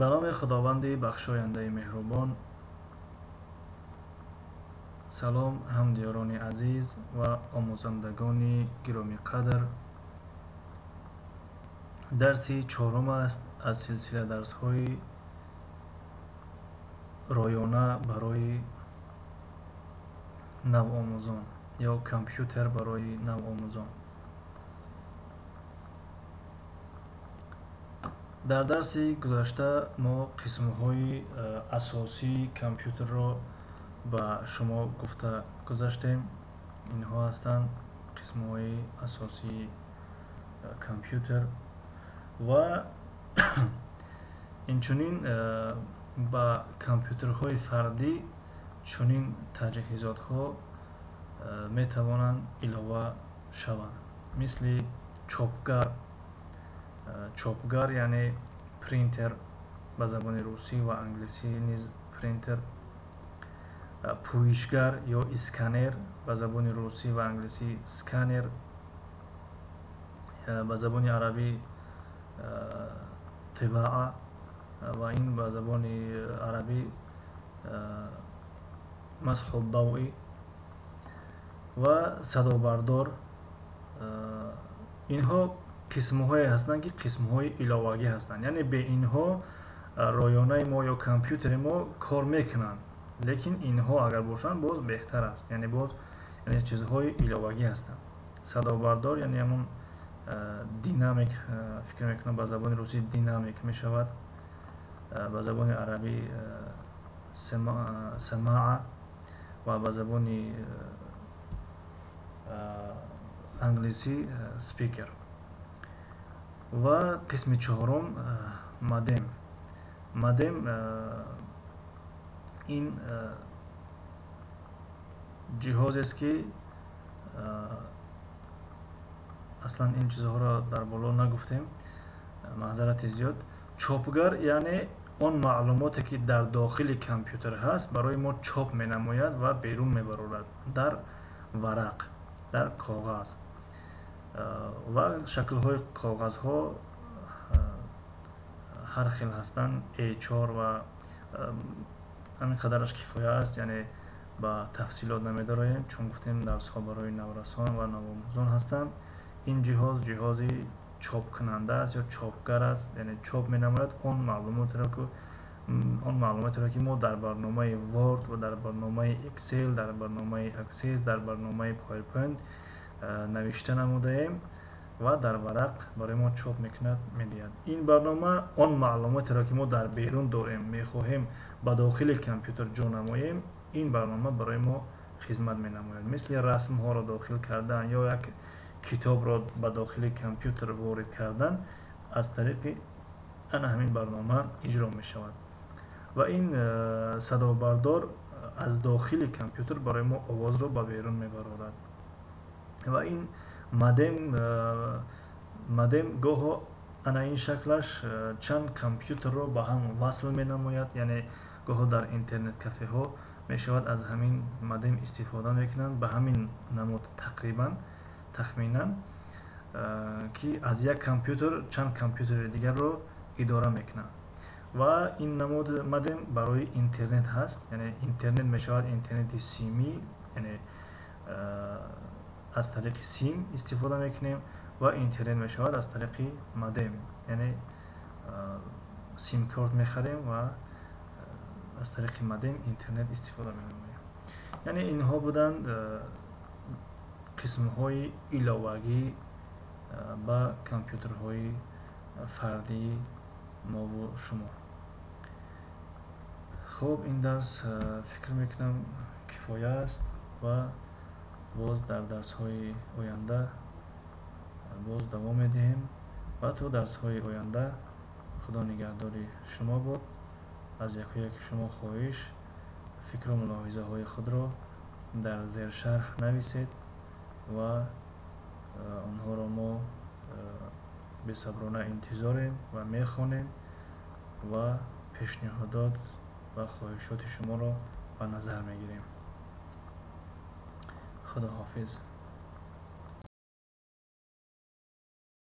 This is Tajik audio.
Ба номи Худованди бахшояндаи меҳрубон. Салом, ҳамдиёрони азиз ва омӯзандагони гиромиқадр. Дарси чорум аст аз силсила дарсҳои ройона барои навомӯзон ё компютер барои навомӯзон. Дар дарси гузашта мо қисмҳои асосии компютерро ба шумо гуфта гузаштем. Инҳо ҳастанд қисмҳои асосии компютер ва инчунин ба компютерҳои фардӣ чунин таҷҳизотҳо метавонанд илова шаванд, мисли чопгар. Чопгар яъне принтер, ба забони русӣ ва англисӣ низ принтер, пӯйишгар ё сканер, ба забони русӣ ва англисӣ сканер, ба забони арабӣ тибаа ва ин ба забони арабӣ масҳу давӣ ва садобардор. Инҳо қисмҳое ҳастанд, ки қисмҳои иловагӣ ҳастанд, яъне бе инҳо ройонаи мо ё компютери мо кор мекунанд, лекин инҳо агар бошанд, боз беҳтар аст, яъне боз яъне чизҳои иловагӣ ҳастанд. Садобардор яъне ҳамон динамик, фикр мекунам, ба забони русӣ динамик мешавад, ба забони арабӣ самаа ва ба забони англисӣ спикер. Ва қисми чорум модем. Модем ин ҷиҳозест, ки аслан ин чизҳоро дар боло нагуфтем, маъзарати зиёд. Чопгар яъне он маълумоте, ки дар дохили компютер ҳаст, барои мо чоп менамояд ва берун мебарорад дар варақ, дар коғаз. Ва шаклҳои коғазҳо ҳар хел ҳастанд, A4 ва ҳамин қадараш кифоя аст, яъне ба тафсилот намедароем, чун гуфтем, дарсҳо барои наврасон ва навомӯзон ҳастанд. Ин ҷиҳоз ҷиҳози чопкунанда аст ё чопгар аст, яъне чоп менамояд он маълумотеро, ки мо дар барномаи Word ва дар барномаи Excel, дар барномаи Access, дар барномаи PowerPoint навишта намудаем ва дар варақ барои мо чоп мекунад, медиҳад. Ин барнома он маълумотеро, ки мо дар берун дорем, мехоҳем ба дохили компютер ҷо намоем, ин барнома барои мо хизмат менамояд, мисли расмҳоро дохил кардан ё як китобро ба дохили компютер ворид кардан аз тариқи ана ҳамин барнома иҷро мешавад. Ва ин садобардор аз дохили компютер барои мо овозро ба берун мебарорад. Ва ин модем гоҳо ана ин шаклаш чанд компютерро ба ҳам васл менамояд, яъне гоҳо дар интернет кафеҳо мешавад, аз ҳамин модем истифода мекунанд, ба ҳамин намуд тақрибан, тахминан, ки аз як компютер чанд компютери дигарро идора мекунанд. Ва ин намуд модем барои интернет ҳаст, яъне интернет мешавад интернети симӣ, яъне аз тариқи сим истифода мекунем, ва интернет мешавад аз тариқи модем, яъне симкорт мехарем ва аз тариқи модем интернет истифода менамоем. Яъне инҳо буданд қисмҳои иловагӣ ба компютерҳои фардии мову шумо. Хуб, ин дарс, фикр мекунам, кифоя аст ва боз дар дарсҳои оянда боз давом медиҳем. Ва то дарсҳои оянда Худо нигаҳдори шумо бод. Аз яку яки шумо хоҳиш: фикру мулоҳизаҳои худро дар зершарҳ нависед ва онҳоро мо бесаброна интизорем ва мехонем ва пешниҳодот ва хоҳишоти шуморо ба назар мегирем. Худоҳофиз.